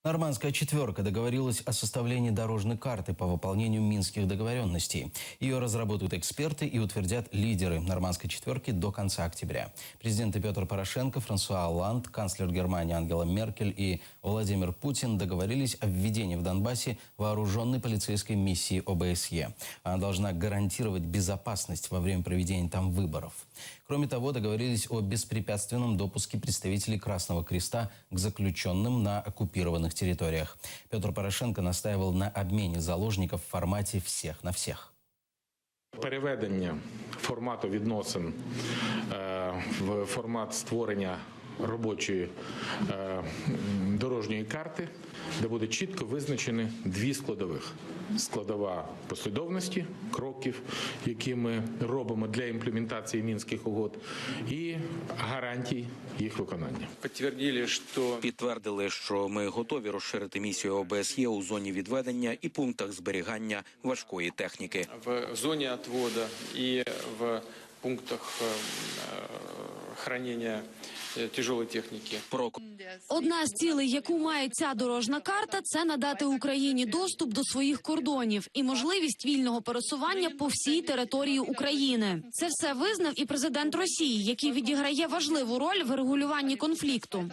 Нормандская четверка договорилась о составлении дорожной карты по выполнению минских договоренностей. Ее разработают эксперты и утвердят лидеры нормандской четверки до конца октября. Президенты Петр Порошенко, Франсуа Олланд, канцлер Германии Ангела Меркель и Владимир Путин договорились о введении в Донбассе вооруженной полицейской миссии ОБСЕ. Она должна гарантировать безопасность во время проведения там выборов. Кроме того, договорились о беспрепятственном допуске представителей Красного Креста к заключенным на оккупированных территориях. Петр Порошенко настаивал на обмене заложников в формате «всех на всех». Переведення формату відносин е, в формат створення робочої е, дорожньої карти, де буде чітко визначені дві складових: складова послідовності кроків, які ми робимо для імплементації мінських угод, і гарантій їх виконання. Подтвердили, что Підтвердили, що ми готові розширити місію ОБСЄ у зоні відведення і пунктах зберігання важкої техніки. В зоне отвода и в пунктах э, э, хранения э, тяжелой техники. Про Одна з цілей, яку має ця дорожна карта, це надати Україні доступ до своїх кордонів і можливість вільного пересування по всій території України. Це все визнав і президент Росії, який відіграє важливу роль в регулюванні конфлікту.